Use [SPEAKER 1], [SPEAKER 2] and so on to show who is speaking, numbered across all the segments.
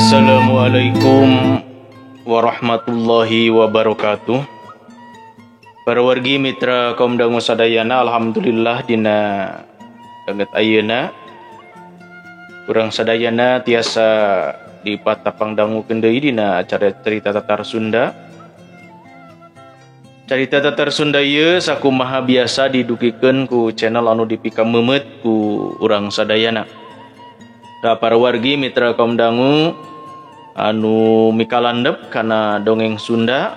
[SPEAKER 1] Assalamualaikum warahmatullahi wabarakatuh. Para wargi mitra kaum dangu sadayana, alhamdulillah dina danget ayeuna urang sadayana tiasa dipatapang dangukeun deui dina acara Cerita Tatar Sunda. Carita Tatar Sunda ieu sakumaha biasa didugikeun ku channel anu dipikameumeuet ku urang sadayana. Ka para wargi mitra kaum dangu anu mikalandep kana dongeng Sunda,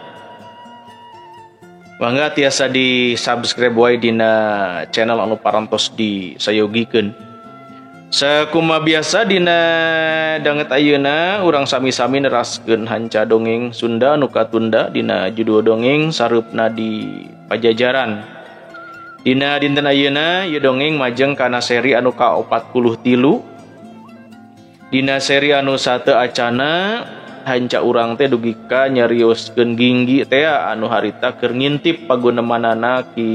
[SPEAKER 1] mangga tiasa di subscribe wae dina channel anu parantos disayogikeun. Sakumaha biasa dina danget ayeuna urang sami-sami neraskeun hanca dongeng Sunda anu katunda dina judul dongeng Sareupna di Pajajaran. Dina dinten ayeuna ieu dongeng majeng kana seri anu ka-43. Dina seri anu sate acana hanca urang teh dugi ka nyarioskeun Ginggi teh anu harita keur ngintip pagunemanana Ki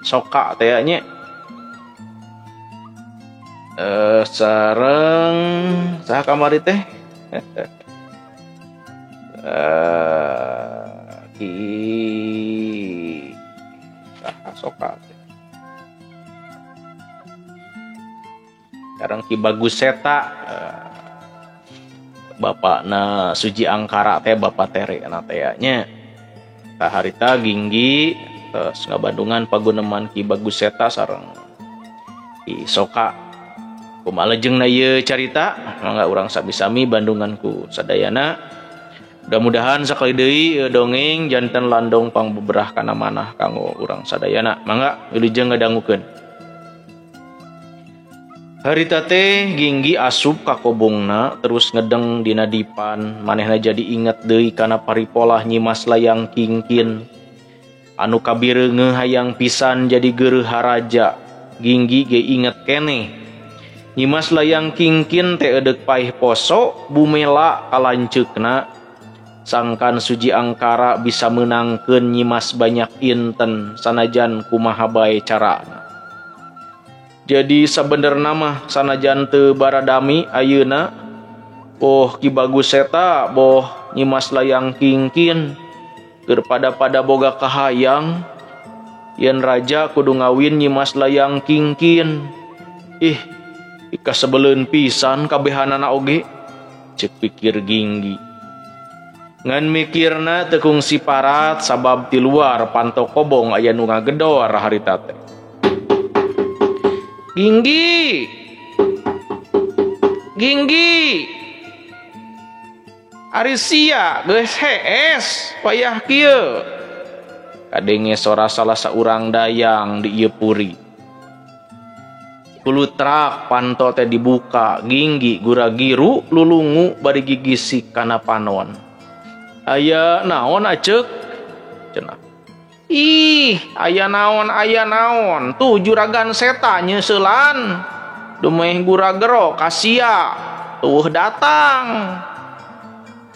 [SPEAKER 1] Soka teh nya. Sareng saha kamari teh? Ki saha Soka teh? Sekarang Ki Bagus Seta, bapakna Suji Angkara teh, bapak tere na teh nya. Tah harita Ginggi terus ngabandungan paguneman Ki Bagus Seta sareng Ki Soka. Kumaha lejengna ieu carita, mangga urang sami-sami bandungan ku sadayana. Mudah-mudahan sakali deui dongeng janten landong pangbeberah kana manah kanggo urang sadayana. Mangga wilujeng ngadangukeun. Harita teh Ginggi asup ka kobongna terus ngedeng dina dipan, manehna jadi inget deui kana paripolah Nyimas Layang Kingkin anu kabireungeuh hayang pisan jadi geureuh haraja. Ginggi ge inget keneh Nyimas Layang Kingkin teh edeuk paeh poso bumela kalanceukna, sangkan Suji Angkara bisa meunangkeun Nyimas banyak inten sanajan kumaha bae carana. Jadi sabenerna mah sanajan teu baradami ayeuna, boh Ki Bagus Seta boh Nyimas Layang Kingkin keur pada-pada boga kahayang yen raja kudu ngawin Nyimas Layang Kingkin. Ih, ikasebeleun pisan kabehanana oge, ceuk pikir Ginggi. Ngan mikirna teu kungsi parat sabab ti luar panto kobong aya nu ngagedor harita teh. Ginggi, Ginggi, ari sia geus hees wayah kieu. Kadenge sora salah saurang dayang di ieu puri. Kulutrak panto teh dibuka, Ginggi gura-giru lulungu bari gigisik kana panon. Aya naon aceuk? Cenah. Ih, aya naon, tuh juragan seta nyeuselan. Dumeh gura-gero kasia, tuh datang.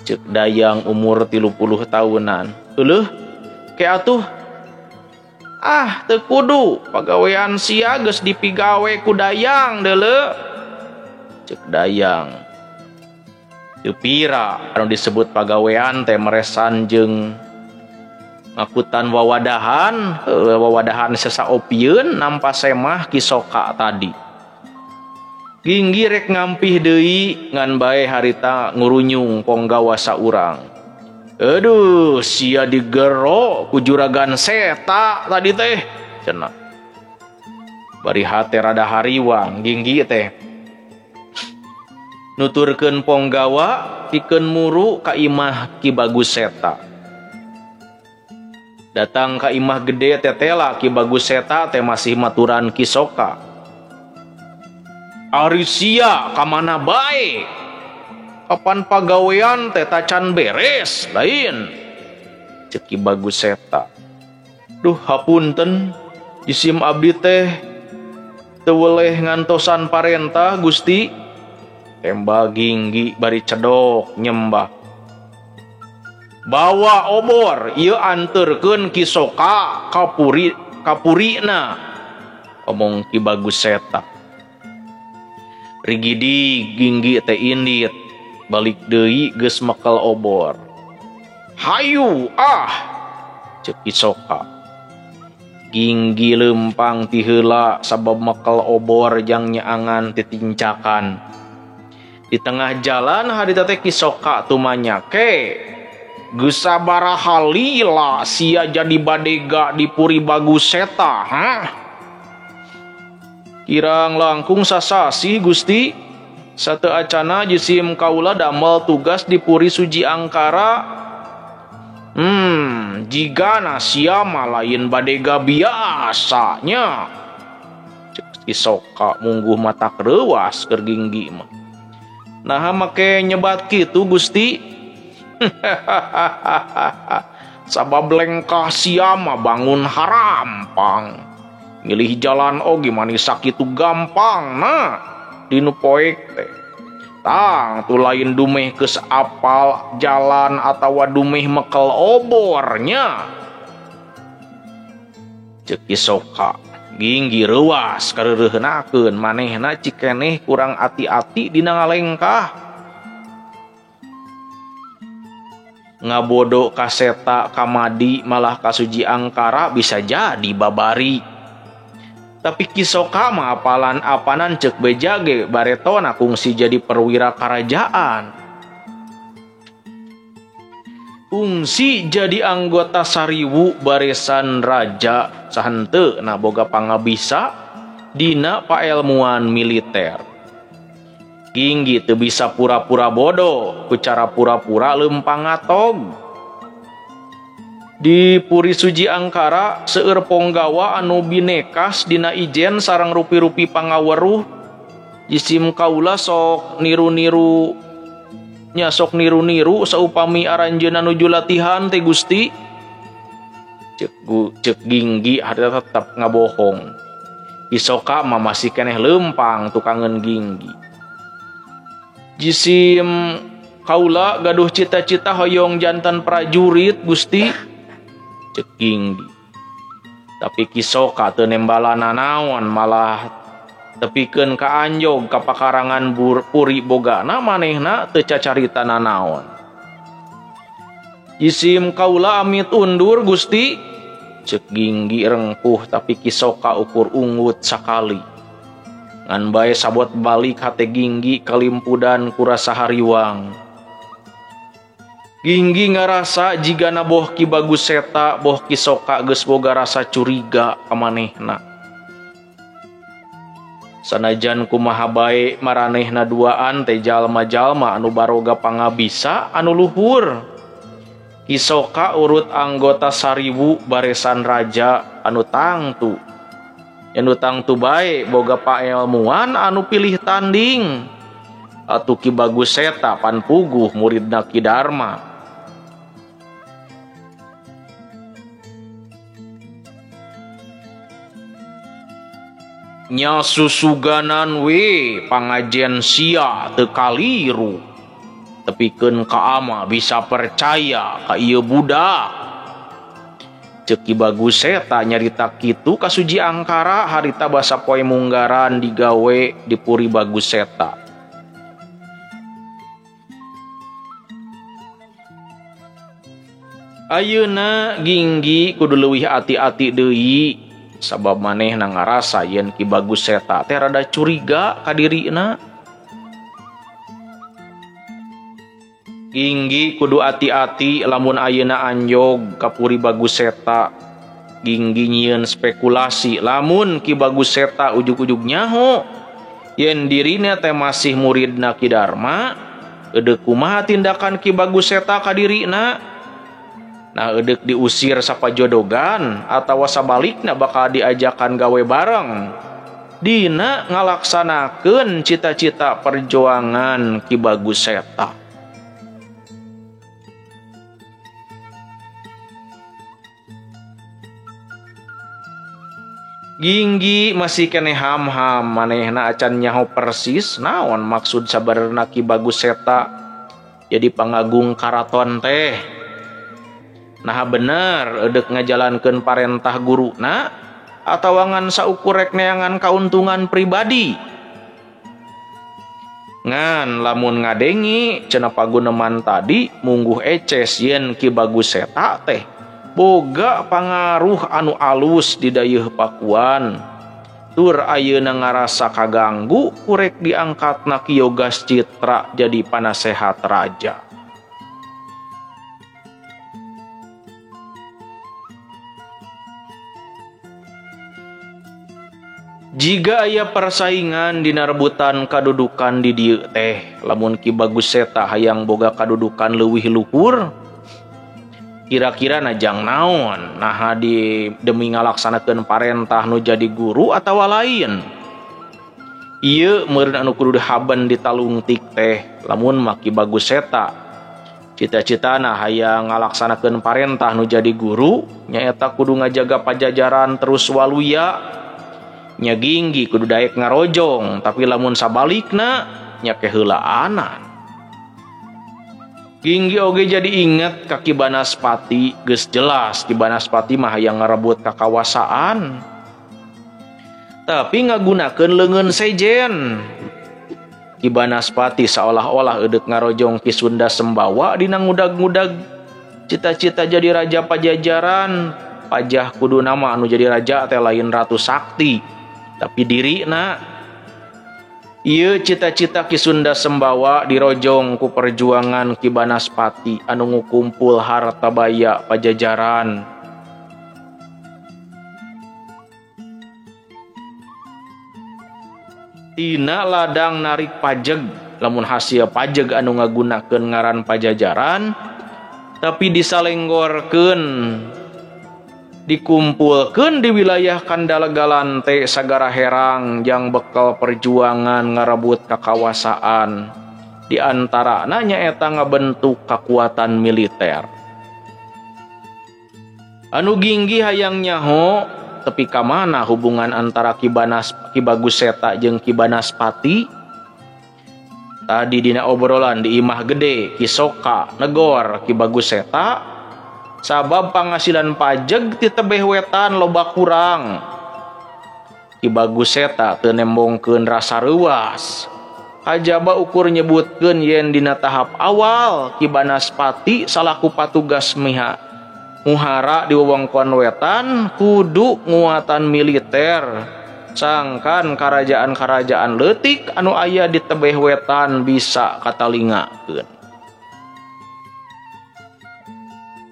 [SPEAKER 1] Ceuk dayang umur 30 tahunan. Euleuh, ke atuh. Ah, teu kudu, pagawean sia geus dipigawe ku dayang deuleu. Ceuk dayang. Teu pira anu disebut pagawean teh meresan jeung ngakutan wawadahan, wawadahan sesaopieun nampa semah Ki Soka tadi. Ginggi rek ngampih deui ngan bae harita ngurunyung ponggawa saurang. Aduh, sia digero ku juragan seta tadi teh, cenah. Bari hate rada hariwang Ginggi teh. Nuturkeun ponggawa pikeun muru ka imah Ki Bagus Seta. Datang ka imah gede tetela Ki Bagus Seta teh masih maturan Ki Soka. Ari sia kamana bae? Kapan pagawean teh tacan beres lain? Ceuk Ki Bagus Seta. Duh hapunten, jisim abdi teh teu weleh ngantosan parentah Gusti. Tembak Ginggi bari cedok nyembah. Bawa obor ieu anterkeun Ki Soka kapuri kapurina, omong Ki Bagus Seta. Rigidi Ginggi teh indit. Balik deui geus mekel obor. Hayu ah, ceuk Ki Soka. Ginggi leumpang ti heula sabab mekel obor jang nyaangan titincakan. Di tengah jalan harita teh Ki Soka tumanyake. Geus sabaraha lila sia jadi badega di Puri Bagus Seta, hah? Kirang langkung sasasih Gusti. Sateu acana jisim kaula damel tugas di Puri Suji Angkara. Jigana sia mah lain badega biasanya. Cek Ki Soka mungguh mata reuwas keur Ginggi mah. Naha make nyebat kitu Gusti? Sabab lengkah sia mah bangun harampang. Milih jalan oge manis sakitu gampang nah dinu poek teh. Tang tu lain dumeh geus apal jalan atawa dumeh mekel obornya. Ceuk Ki Soka Ginggi reuwas kareureuhnakeun manehna cikeneh kurang ati-ati dina ngalengkah. Ngabodo kaseta kamadi malah kasuji angkara bisa jadi babari. Tapi Ki Soka mah apalan apanan ceuk beja ge baretona kungsi jadi perwira kerajaan. Kungsi jadi anggota sariwu barisan raja sahenteu na boga pangabisa dina paelmuan militer. Ginggi teu bisa pura-pura bodoh ku cara pura-pura leumpang ngatog. Di Puri Suji Angkara seueur ponggawa anu binekas dina ijen sareng rupi-rupi pangaweruh. Jisim kaula sok niru-niru nya sok niru-niru saupami aranjeunna nuju latihan teh Gusti. Ceuk Ginggi harita tetep ngabohong. Ki Soka mah masih keneh leumpang tukangeun Ginggi. Jisim kaula gaduh cita-cita hoyong jantan prajurit Gusti. Ceuk Ginggi. Tapi Ki Soka teu nembalana naon malah tepikeun ka anjog ka pakarangan puri bogana manehna teu cacarita nanaon. Jisim kaula amit undur Gusti. Ceuk Ginggi rengkuh tapi Ki Soka ukur unggut sakali. Ngan bae sabot balik hate Ginggi kalimpudan kurasa hariwang. Ginggi ngarasa jigana boh Ki Bagus Seta boh Ki Soka geus boga rasa curiga ka manehna. Sanajan kumaha bae maranehna duaan teh jalma-jalma anu baroga pangabisa anu luhur. Ki Soka urut anggota sariwu baresan raja anu tangtu. Anu tangtu bae boga paelmuan anu pilih tanding. Atuh Ki Bagus Seta pan puguh muridna Ki Darma. Nya susuganan we pangajen sia teu kaliru. Tepikeun ka ama bisa percaya ka ieu budak. Ceuk Ki Bagus Seta nyarita kitu ka Suji Angkara harita basa poe munggaran digawe di Puri Bagus Seta. Ayeuna Ginggi kudu leuwih ati-ati deui sabab manehna ngarasa yen Ki Bagus Seta teh rada curiga ka dirina. Ginggi kudu ati-ati lamun ayeuna anjog ka Puri Bagus Seta. Ginggi nyieun spekulasi lamun Ki Bagus Seta ujug-ujug nyaho yen dirina teh masih muridna Ki Darma, edeuk kumaha tindakan Ki Bagus Seta ka dirina? Nah edeuk diusir sapajodogan atawa sabalikna bakal diajakan gawe bareng dina ngalaksanakeun cita-cita perjuangan Ki Bagus Seta. Ginggi masih keneh ham-ham manehna acan nyaho persis naon maksud sabarna Ki Bagus Seta jadi pangagung karaton teh. Nah bener edek ngajalankeun parentah guruna atawa ngan saukur rek neangan kauntungan pribadi. Ngan lamun ngadengi cenah paguneman tadi mungguh eces yen Ki Bagus Seta teh boga pangaruh anu alus di dayeuh Pakuan. Tur ayeuna ngarasa kaganggu kurek diangkatna Ki Yogas Citra jadi panasehat raja. Jika aya persaingan dina rebutan kadudukan di dieu teh, lamun Ki Bagus Seta hayang boga kadudukan leuwih luhur, kira-kira najang naon? Naha di demi ngalaksanakeun parentah nu jadi guru atawa lain? Ieu meureun anu kudu dihaben ditalungtik teh, lamun mah Ki Bagus Seta cita-citana hayang ngalaksanakeun parentah nu jadi guru, nyaeta kudu ngajaga pajajaran terus waluya. Nya Ginggi kudu daek ngarojong, tapi lamun sabalikna nya keheulaanan. Ginggi oge jadi inget ka Ki Banaspati, geus jelas Ki Banaspati mah hayang ngarebut kakawasaan. Tapi ngagunakeun leungeun sejen. Ki Banaspati seolah-olah eudek ngarojong Ki Sunda Sembawa dina ngudag-ngudag cita-cita jadi raja pajajaran. Pajah kudu nama anu jadi raja teh lain Ratu Sakti, tapi dirina. Ieu cita-cita Ki Sunda Sembawa dirojong ku perjuangan Ki Banaspati anu ngukumpul harta baya pajajaran. Tina ladang narik pajeg, lamun hasil pajeg anu ngagunakeun ngaran pajajaran, tapi disalenggorkeun, dikumpulkeun di wilayah Kandalgalante sagara herang jang bekal perjuangan ngarebut kakawasaan. Di antarana nyaeta ngabentuk kakuatan militer. Anu Ginggi hayang nyaho tepi ka mana hubungan antara Ki Bagus Seta jeung Ki Banaspati? Tadi dina obrolan di imah gede Ki Soka negor Ki Bagus Seta sabab panghasilan pajeg ti tebeh wetan loba kurang. Ki Bagus Seta teu nembongkeun rasa reuas. Kajaba ukur nyebutkeun yen dina tahap awal Ki Banaspati salaku patugas miha muhara di wewengkon wetan kudu nguatan militer, sangkan karajaan-karajaan leutik anu aya di tebeh wetan bisa katalingakeun.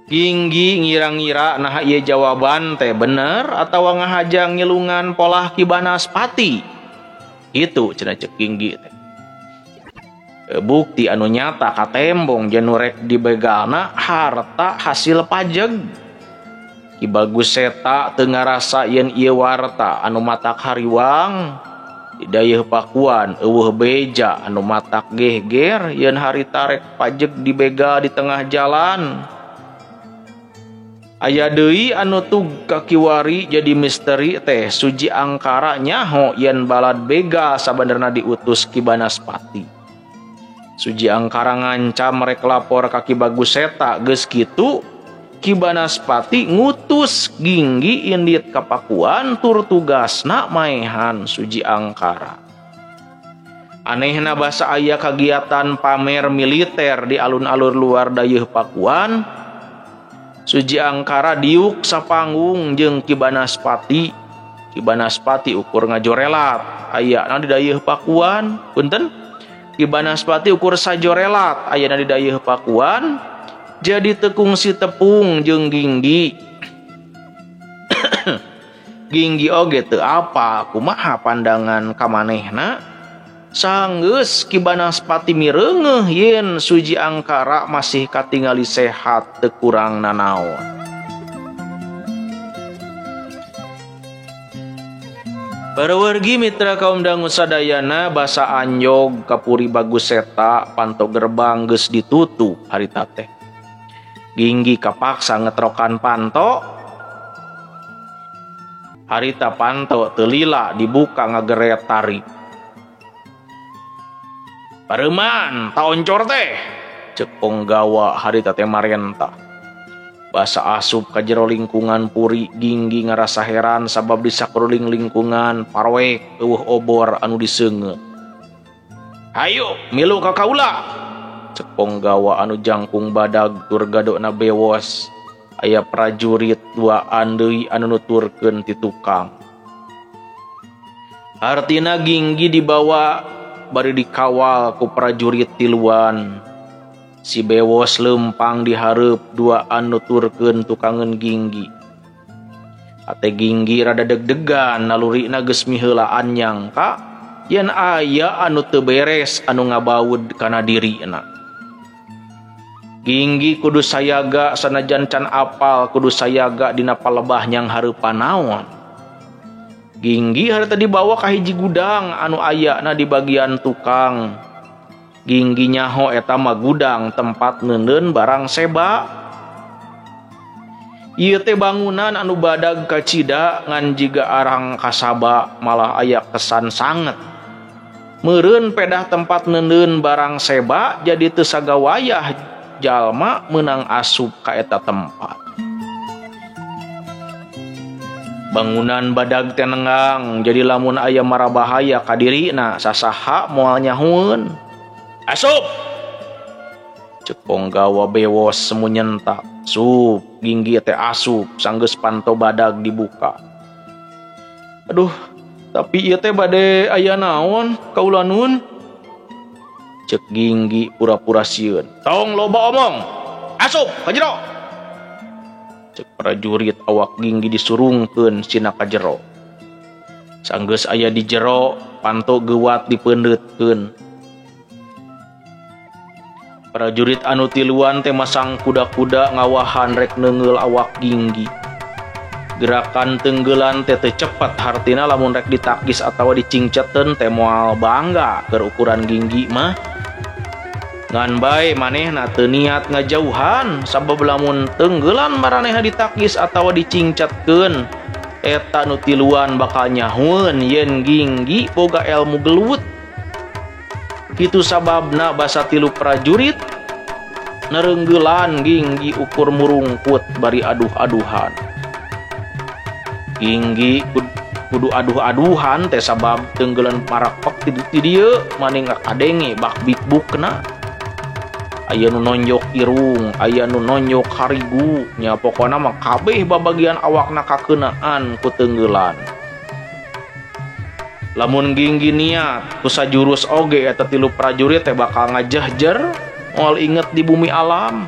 [SPEAKER 1] Ginggi ngira-ngira nah ieu jawaban teh bener atawa ngahaja ngilungan polah Ki Banaspati. Itu cenah cek Ginggi teh. Bukti anu nyata katembong jeung nu rek dibegalna harta hasil pajeg. Ki Bagus Seta teu ngarasa yen ieu warta anu matak hariwang di dayeuh Pakuan eueuh beja anu matak geger yen harita rek pajeg dibegal di tengah jalan. Aya deui anu tug kakiwari jadi misteri teh Suji Angkara nyaho yen balad begal sabenerna diutus Ki Banaspati. Suji Angkara ngancam rek lapor ka Ki Bagus Seta, geus kitu Ki Banaspati ngutus Ginggi indit ka Pakuan tur tugasna maehan Suji Angkara. Anehna basa aya kagiatan pamer militer di alun-alun luar dayeuh Pakuan. Suji Angkara diuk sapanggung jeung Ki Banaspati. Ki Banaspati ukur ngajorelat ayana di dayeuh Pakuan, punten. Ki Banaspati ukur sajorelat ayana di dayeuh Pakuan, jadi teu kungsi tepung jeung Ginggi. Ginggi oge teu apa kumaha pandangan ka manehna. Sanggeus Ki Banaspati mireungeuh yen Suji Angkara masih katingali sehat teu kurang nanaon. Parawargi mitra kaum dangu sadayana basa anjog kapuri Bagus Seta panto gerbang geus ditutup harita teh. Ginggi kapaksa ngetrokan panto. Harita panto teu lila dibuka ngageret tarik. Pareman taoncor teh cek ponggawa harita teh marenta. Basa asup ka jero lingkungan puri Ginggi ngarasa heran sabab di sakuruling lingkungan parwek eueuh obor anu diseungeut. Hayu milu ka kaula. Cek ponggawa anu jangkung badag tur gadona bewos. Aya prajurit duaan deui anu nuturkeun ti tukang. Hartina Ginggi dibawa bari dikawal ku prajurit tiluan. Si bewos lempang dihareup duaan nuturkeun tukangeun Ginggi. Ate Ginggi rada deg-degan nalurina geus miheulaan nyangka yen aya anu teu beres anu ngabaud kana dirina. Ginggi kudu sayaga sanajan can apal kudu sayaga dina palebah nyang hareupan naon. Ginggi harita dibawa ka hiji gudang anu ayana di bagian tukang. Ginggi nyaho eta mah gudang tempat neundeun barang seba. Ieu teh bangunan anu badag kacida ngan jiga arang kasaba malah aya kesan sanget. Meureun pedah tempat neundeun barang seba jadi teu sagawayah jalma meunang asup ka eta tempat. Bangunan badag teh nenggang jadi lamun aya marabahaya ka dirina sasaha moal nyahueun. Asup! Cek ponggawa bewos semu nyentak. Sup, Ginggi teh asup sanggeus panto badag dibuka. Aduh, tapi ieu teh bade aya naon kaula nuhun? Cek Ginggi pura-pura sieun. Tong loba omong. Asup ka jero. Cek prajurit awak Ginggi disurungkeun sina ka jero. Sanggeus aya di jero, panto geuwat dipeundeutkeun. Prajurit anu tiluan teh masang kuda-kuda ngawahan rek neungeul awak Ginggi. Gerakan tenggelan teh teu cepet hartina lamun rek ditakis atawa dicingceteun teh moal bangga keur ukuran Ginggi mah. Ngan bae manehna teu niat ngajauhan sabab lamun tenggelan maranehna ditakis atawa dicingcetkeun eta nu tiluan bakal nyahueun yen Ginggi boga ilmu gelut. Kitu sababna basa tilu prajurit nerenggelan Ginggi ukur murungkut bari aduh-aduhan. Ginggi kudu aduh-aduhan teh sabab tenggelan parakpek ti dieu maning kadenge bak bikbukna. Aya nu nonjok irung, aya nu nonjok harigu, nya pokona mah kabeh babagian awakna kakeunaan ku tenggelan. Lamun Ginggi niat ku sajurus oge eta tilu prajurit teh bakal ngajehjer moal inget di bumi alam.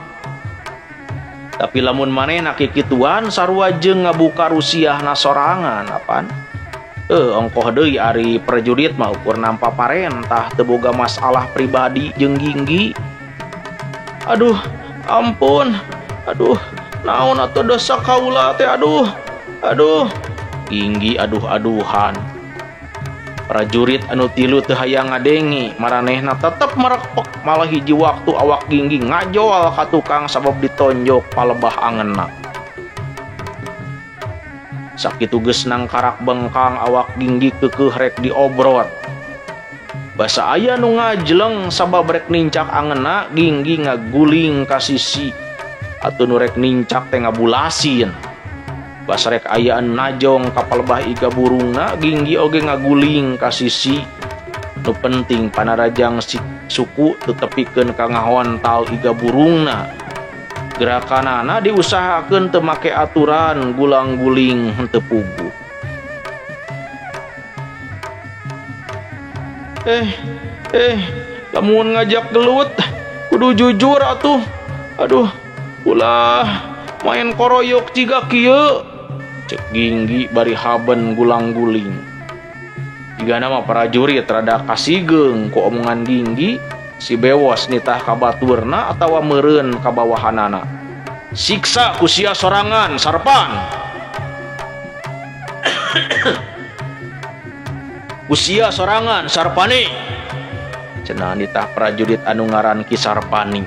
[SPEAKER 1] Tapi lamun manehna kikituan sarua jeung ngabuka rusiahna sorangan apan. Ongkoh deui ari prajurit mah ukur nampa parentah teu boga masalah pribadi jeung Ginggi. Aduh, ampun. Aduh, naon atuh dosa kaula teh aduh. Aduh. Ginggi aduh-aduhan. Prajurit anu tilu teu hayang ngadengi, maranehna tetep merekpek malah hiji waktu awak Ginggi ngajol ka tukang sabab ditonjok palebah angeunna. Sakitu geus nangkarak bengkang awak Ginggi keukeuh rek diobrot. Basa aya nu ngajleng sabab rek nincak angeunna, Ginggi ngaguling ka sisi. Atuh nu rek nincak teh ngabulasin. Basa rek aya anu najong ka palebah iga burungna, Ginggi oge ngaguling ka sisi. Nu penting panarajang si suku teu tepikeun ka ngahontal iga burungna. Gerakanana diusahakeun teu make aturan gulang-guling henteu puguh. Lamun ngajak gelut kudu jujur atuh. Aduh, ulah main koroyok jiga kieu. Cek Ginggi bari haben gulang-guling. Jigana mah prajurit rada kasigeung ku omongan Ginggi, si bewos nitah ka baturna atawa meureun ka bawahanana. Siksa ku sia sorangan sarpan. Usia sorangan Sarpani. Cenah nitah prajurit anu ngaran Ki Sarpani.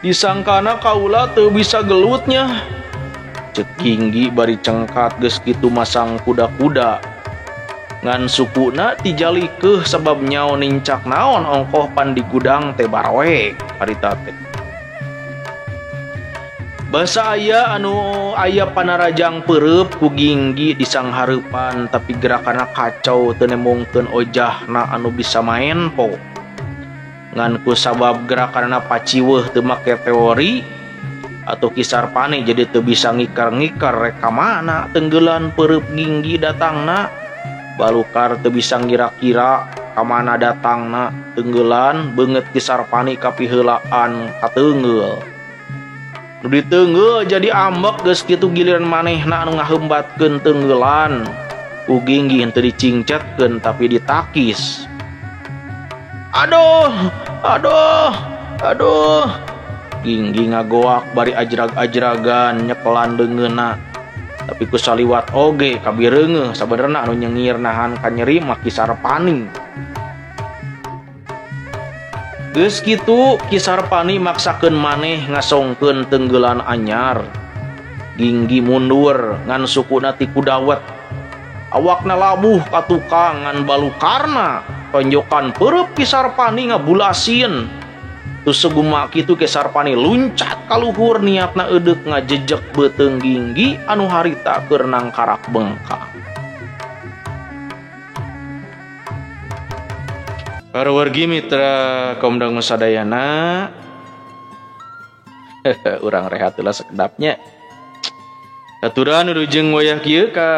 [SPEAKER 1] Disangkana kaula teu bisa gelutnya. Cek Ginggi bari cengkat geus kitu masang kuda-kuda. Ngan sukuna tijalikeuh sabab nyao nincak naon ongkoh pan di gudang teh baroek harita teh. Basa aya anu aya panarajang peureub ku Ginggi di sanghareupan tapi gerakanna kacau teu nembongkeun ojahna anu bisa maen po. Ngan ku sabab gerakanna paciweuh teu make teori atau Ki Sarpani jadi teu bisa ngikar-ngikar rek ka mana tenggelan peureub Ginggi datangna. Balukar teu bisa ngira-kira ka mana datangna tenggelan beungeut Ki Sarpani kapiheulaan kateunggeul. Nu diteungeul jadi ambek geus kitu giliran manehna anu ngahembatkeun tenggelan. Ku Ginggi henteu dicingcetkeun tapi ditakis. Aduh, aduh, aduh. Ginggi ngagoak bari ajrag-ajragan nyekelan leungeunna. Tapi ku saliwat oge kabireungeuh sabenerna anu nyengir nahan kanyeri mah Ki Sarpani. Geus kitu Ki Sarpani maksakeun maneh ngasongkeun tenggelan anyar. Ginggi mundur ngan sukuna ti kudawet. Awakna labuh ka tukang ngan balukarna tonjokan peureub Ki Sarpani ngabulasin. Terus seguma kitu Ki Sarpani luncat ka luhur niatna eudeuk ngajejek beuteung Ginggi anu harita keur nangkarak bengkang. Para wargi mitra kaum dangu sadayana, urang rehat heula sekedapnya. Aturan wilujeng wayah kieu ka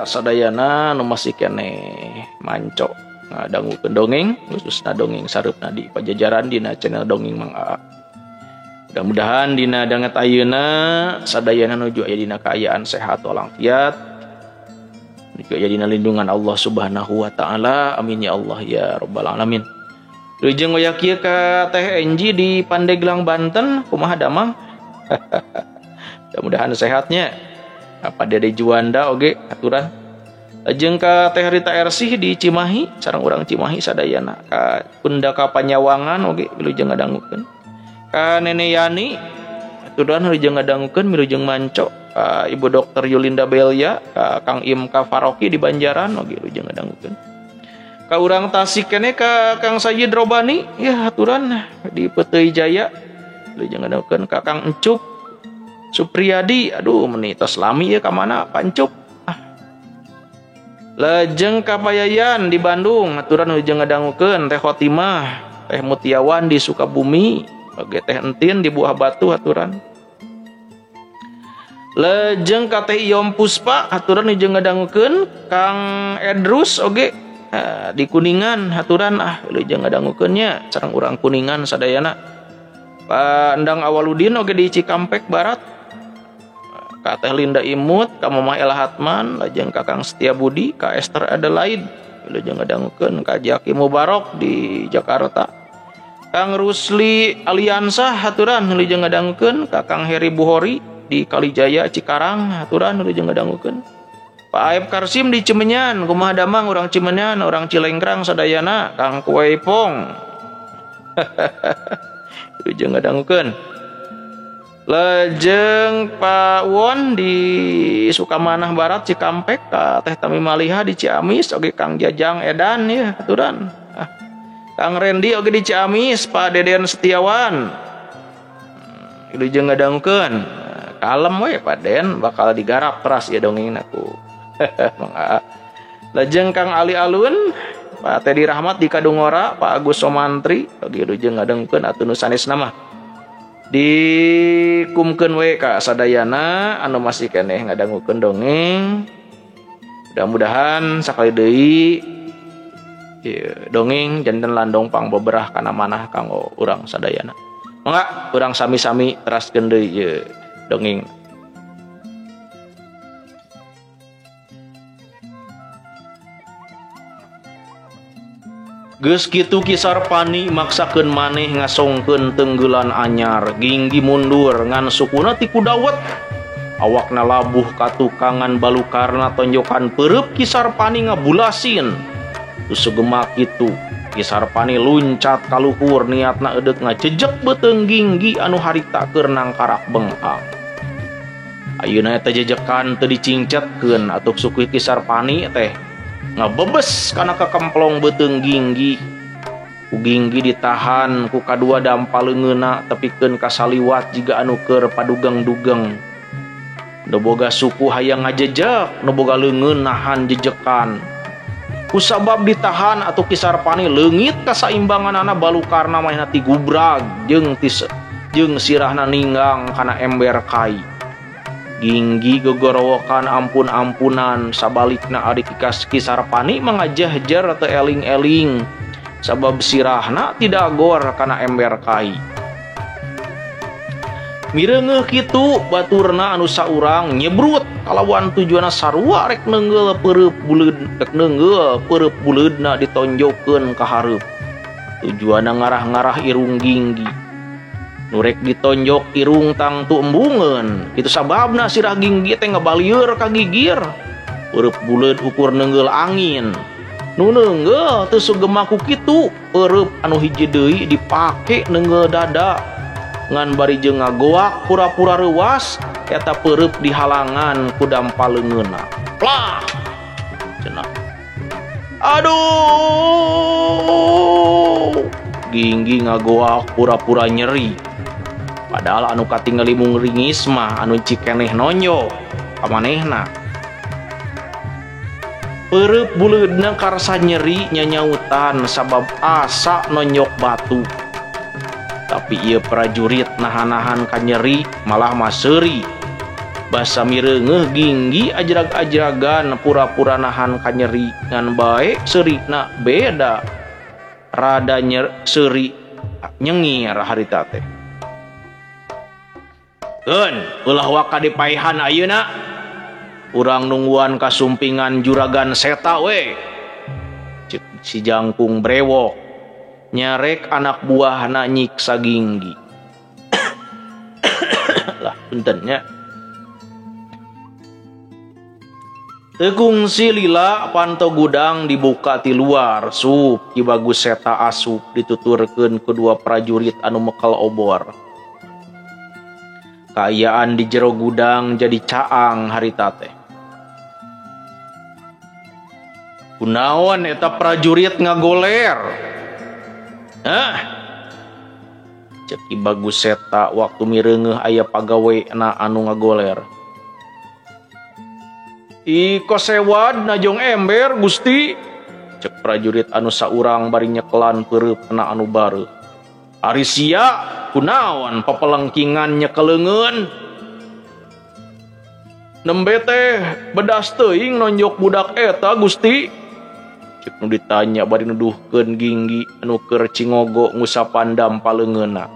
[SPEAKER 1] sadayana nu masih keneh manco ngadangukeun dongeng, khususna dongeng sareupna di Pajajaran dina channel Dongeng Mang Aa. Mudah-mudahan dina danget ayeuna sadayana nuju aya dina kaayaan sehat walafiat, nuju aya dina lindungan Allah Subhanahu wa taala. Amin ya Allah ya rabbal alamin. Wilujeng wayah kieu ka Teh Enji di Pandeglang Banten, kumaha damang? Mudah-mudahan sehatnya. Apa Dede Juanda oge aturan. Lajeng ka Teh Rita Ersih di Cimahi, sareng urang Cimahi sadayana. Ka Kundaka Panyawangan oge wilujeng ngadangukeun. Ka Nene Yani aturan wilujeng ngadangukeun wilujeng manco. Ka Ibu Dokter Yulinda Belia, ka Kang Imka Faroki di Banjaran oge wilujeng ngadangukeun. Ka urang Tasik keneh ka Kang Sayyid Robani ya aturan di Peuteuy Jaya wilujeng ngadangukeun. Ka Kang Encup Supriyadi, aduh meni tos lami ya ka mana Pancup. Lajeng ka Payayan di Bandung aturan wilujeng ngadangukeun. Teh Khotimah, Teh Mutiawan di Sukabumi, oge Teh Entin di Buah Batu aturan. Lajeng ka Teh Iyom Puspa aturan wilujeng ngadangukeun. Kang Edrus oge di Kuningan aturan wilujeng ngadangukeun nya sareng urang Kuningan sadayana. Pak Endang Awaludin oge di Cikampek Barat. Ka Teh Linda Imut, ka Mama Ella Hatman, lajeng ka Kang Setia Budi, ka Esther Adelaide, wilujeng ngadangukeun. Ka Jaki Mubarok di Jakarta, Kang Rusli Aliansah aturan wilujeng ngadangukeun. Ka Kang Heri Buhori di Kalijaya Cikarang aturan wilujeng ngadangukeun. Pak Aep Karsim di Cimenyan, kumaha damang urang Cimenyan, urang Cilengkrang sadayana, Kang Kuwaipong. Wilujeng ngadangukeun. Lajeng Pak Won di Sukamanah Barat Cikampek, ka Teh Tami Maliha di Ciamis oge Kang Jajang Edan ya aturan. Kang Rendi oge di Ciamis, Pak Deden Setiawan. Wilujeng ngadangukeun. Kalem we Pak Den, bakal digarap teras ya dongengna ku. Mang Aa. Lajeng Kang Ali Alun, Pak Teddy Rahmat di Kadungora, Pak Agus Somantri oge wilujeng ngadangukeun atuh nu sanesna mah. Dikumkeun we ka sadayana anu masih keneh ngadangukeun dongeng. Mudah-mudahan sakali deui dongeng janten landong pangbeberah kana manah kanggo urang sadayana. Mangga urang sami-sami teraskeun deui ieu dongeng. Geus kitu Ki Sarpani maksakeun maneh ngasongkeun tenggelan anyar. Ginggi mundur ngan sukuna ti kudawet. Awakna labuh ka tukangan balukarna tonjokan peureub Ki Sarpani ngabulasin. Tusegemak kitu Ki Sarpani luncat ka luhur niatna eudek ngajejek beuteung Ginggi anu harita keur nangkarak bengkang. Ayeuna eta jejekan teu dicingcetkeun atuh suku Ki Sarpani teh ngabebes kana kekemplong beuteung Ginggi. Ku Ginggi ditahan ku kadua dampa leungeunna tepikeun ka saliwat jiga anu keur padugeng-dugeng. Nu boga suku hayang ngajejek, nu boga leungeun nahan jejekan. Kusabab ditahan atuh Ki Sarpani leungit kasaimbanganana balukarna manehna ti gubrag jeung jeung sirahna ninggang kana ember kai. Ginggi gogorowokan ampun-ampunan sabalikna ari Ki Sarpani mangajehjer teu eling-eling sabab sirahna tidak gor kana ember kai. Mireungeuh kitu baturna anu saurang nyebrut kalawan tujuanna sarua rek neunggeul peureub buleud rek neunggeul peureub buleudna ditonjokeun ka hareup. Tujuanna ngarah-ngarah irung Ginggi. Nu rek ditonjok irung tangtu embungeun. Kitu sababna sirah Ginggi teh ngabalieur ka gigir. Peureub buleud ukur neunggeul angin. Nu neunggeul teu sugema ku kitu, peureub anu hiji deui dipake neunggeul dada. Ngan bari jeung ngagoak pura-pura reuwas eta peureub dihalangan ku dampa leungeunna. Plah! Cenah. Aduh! Ginggi ngagoak pura-pura nyeri. Padahal anu katingali mung ringis mah anu cikeneh nonyo ka manehna. Peureub buleudna karasa nyeri nyanyautan sabab asa nonyok batu. Tapi ieu prajurit nahan-nahan ka nyeri malah maseuri. Basa mireungeuh Ginggi ajrag-ajragan pura-pura nahan ka nyeri ngan bae seurina beda. Rada seuri nyengir harita teh. Keun ulah waka dipaehan ayeuna. Urang nungguan kasumpingan juragan seta we. Ceuk si jangkung brewok. Nyarek anak buahna nyiksa Ginggi. Lah punten nya. Teu kungsi lila panto gudang dibuka ti luar sup Ki Bagus Seta asup dituturkeun ku dua prajurit anu mekel obor. Kaayaan di jero gudang jadi caang harita teh. Kunaon eta prajurit ngagoler? Hah? Cek Ki Bagus Seta waktu mireungeuh aya pagawena anu ngagoler. Iko sewad najong ember Gusti. Cek prajurit anu saurang bari nyekelan peureupna anu bareuh. Ari sia kunaon papelengkingan nyekeleungeun? Nembe teh bedas teuing nonjok budak eta Gusti. Cek nu ditanya bari nuduhkeun Ginggi anu keur cingogo ngusapan dampa leungeunna.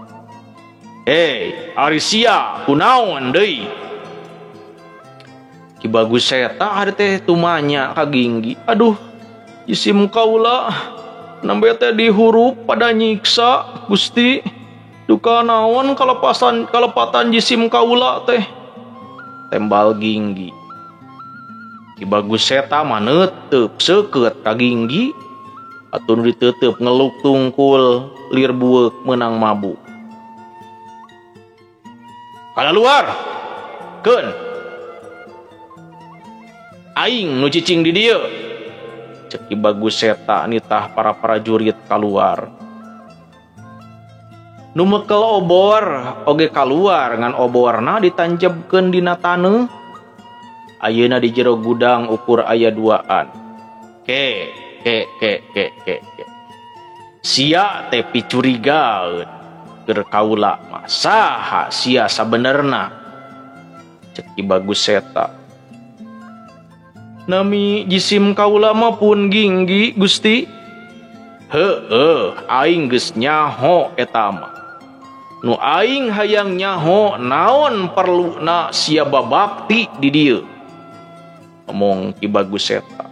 [SPEAKER 1] Hei, ari sia kunaon deui? Ki Bagus Seta ari teh tumanya ka Ginggi. Aduh, jisim kaula nembe teh dihurup pada nyiksa Gusti. Duka naon kalepatan jisim kaula teh. Tembal Ginggi. Ki Bagus Seta mah neuteup seukeut ka Ginggi. Atuh nu diteuteub ngeluk tungkul lir bueuk meunang mabuk. Kalaluar. Keun. Aing nu cicing di dieu. Cek Ki Bagus Seta nitah para prajurit kaluar. Nu mekel obor oge kaluar ngan oborna ditanjebkeun dina taneuh. Ayeuna di jero gudang ukur aya duaan. Ke ke ke ke ke ke. Sia teh picurigaeun keur kaula mah saha sia sabenerna? Cek Ki Bagus Seta. Nami jisim kaula mah pun Ginggi Gusti. Heueuh, aing geus nyaho eta mah. Nu aing hayang nyaho naon perluna sia babakti di dieu. Ngomong Ki Bagus Seta.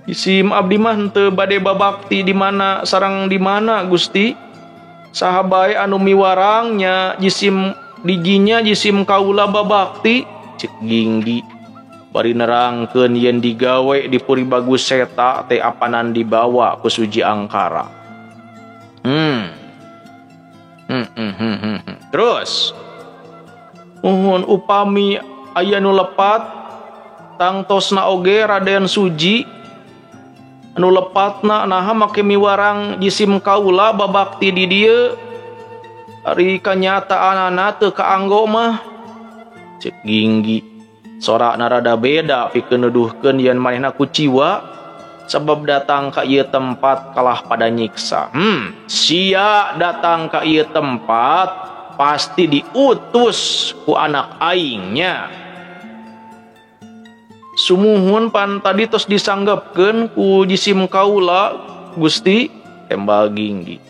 [SPEAKER 1] Jisim abdi mah henteu bade babakti di mana sareng di mana Gusti. Saha bae anu miwarang nya jisim dijinya jisim kaula babakti. Cek Ginggi bari nerangkeun yen digawe di Puri Bagus Seta teh apanan dibawa ku Suji Angkara. Terus uhun upami aya nu lepat tangtosna oge Raden Suji. Anu lepatna naha make miwarang jisim kaula babakti di dieu. Ari kanyataanana teu kaanggo mah. Cek Ginggi. Sorakna rada beda pikeun nuduhkeun yen manehna kuciwa sebab datang ka ieu tempat kalah pada nyiksa. Sia datang ka ieu tempat pasti diutus ku anak aingnya. Sumuhun pan tadi tos disanggepkeun ku jisim kaula Gusti, tembal Ginggi.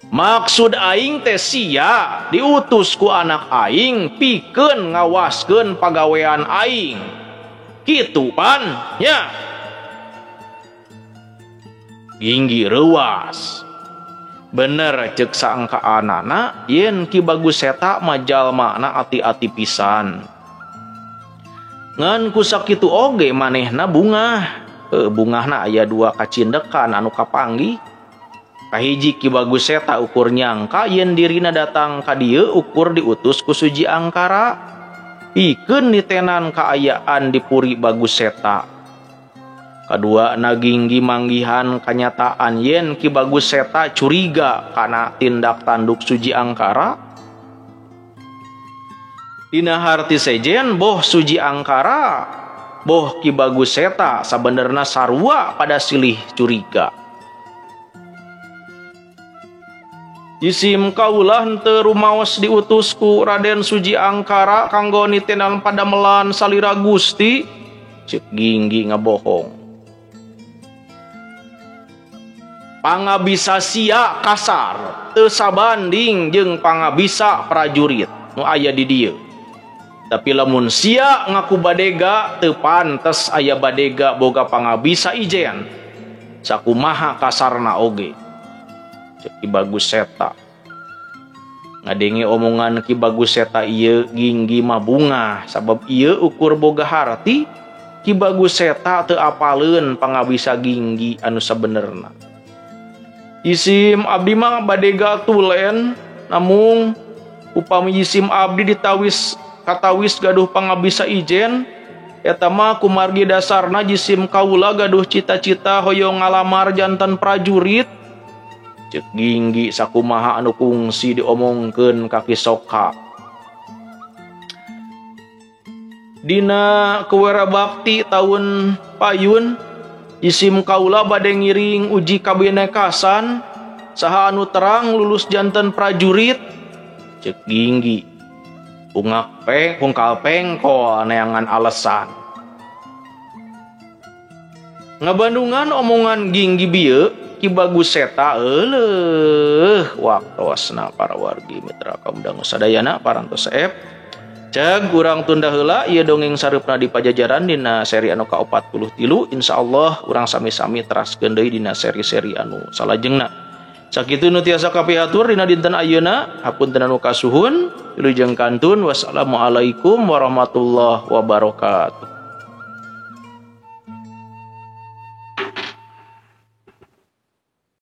[SPEAKER 1] Maksud aing teh sia diutus ku anak aing pikeun ngawaskeun pagawean aing. Kitu pan nya. Ginggi reuas. Bener ceuk saangkaanana yen Ki Bagus Seta mah jalmana ati-ati pisan. Ngan ku sakitu oge manehna bungah. Bungahna aya dua kacindekan anu kapanggih. Kahiji Ki Bagus Seta ukur nyangka yen dirina datang ka dieu ukur diutus ku Suji Angkara. Pikeun nitenan kaayaan di Puri Bagus Seta. Kadua na Ginggi manggihan kanyataan yen Ki Bagus Seta curiga kana tindak tanduk Suji Angkara. Dina harti sejen boh Suji Angkara boh Ki Bagus Seta sabenerna sarua pada silih curiga. Jisim kaulah henteu rumaos diutus ku Raden Suji Angkara kanggo nitenan padamelan salira Gusti. Cek Ginggi ngabohong. Pangabisa sia kasar teu sabanding jeung pangabisa prajurit nu aya di dieu. Tapi lamun sia ngaku badega teu pantes aya badega boga pangabisa ijen. Sakumaha kasarna oge. Cek Ki Bagus Seta. Ngadenge omongan Ki Bagus Seta ieu Ginggi mah bungah sabab ieu ukur boga harti Ki Bagus Seta teu apaleun pangabisa Ginggi anu sabenerna. Jisim abdi mah badega tulen namung upami jisim abdi ditawis katawis gaduh pangabisa ijen eta mah kumargi dasarna jisim kaula gaduh cita-cita hoyong ngalamar jantan prajurit. Cek Ginggi sakumaha anu kungsi diomongkeun ka Ki Soka. Dina Kuwera Bakti tahun payun jisim kaula bade ngiring uji kabinekasan saha anu terang lulus jantan prajurit. Cek Ginggi ungak peng pungkal pengkol neangan alasan. Ngabandungan omongan Ginggi bieu Ki Bagus Seta euleuh waktosna para wargi mitra kaum dangu sadayana parantos seep. Ceg urang tunda heula ieu dongeng sareupna di Pajajaran dina seri anu ka-43. Insyaallah urang sami-sami teraskeun deui dina seri-seri anu salajengna. Sakitu nu tiasa kapihatur dina dinten ayeuna, hapunten anu kasuhun, wilujeng kantun, wassalamualaikum warahmatullahi wabarakatuh.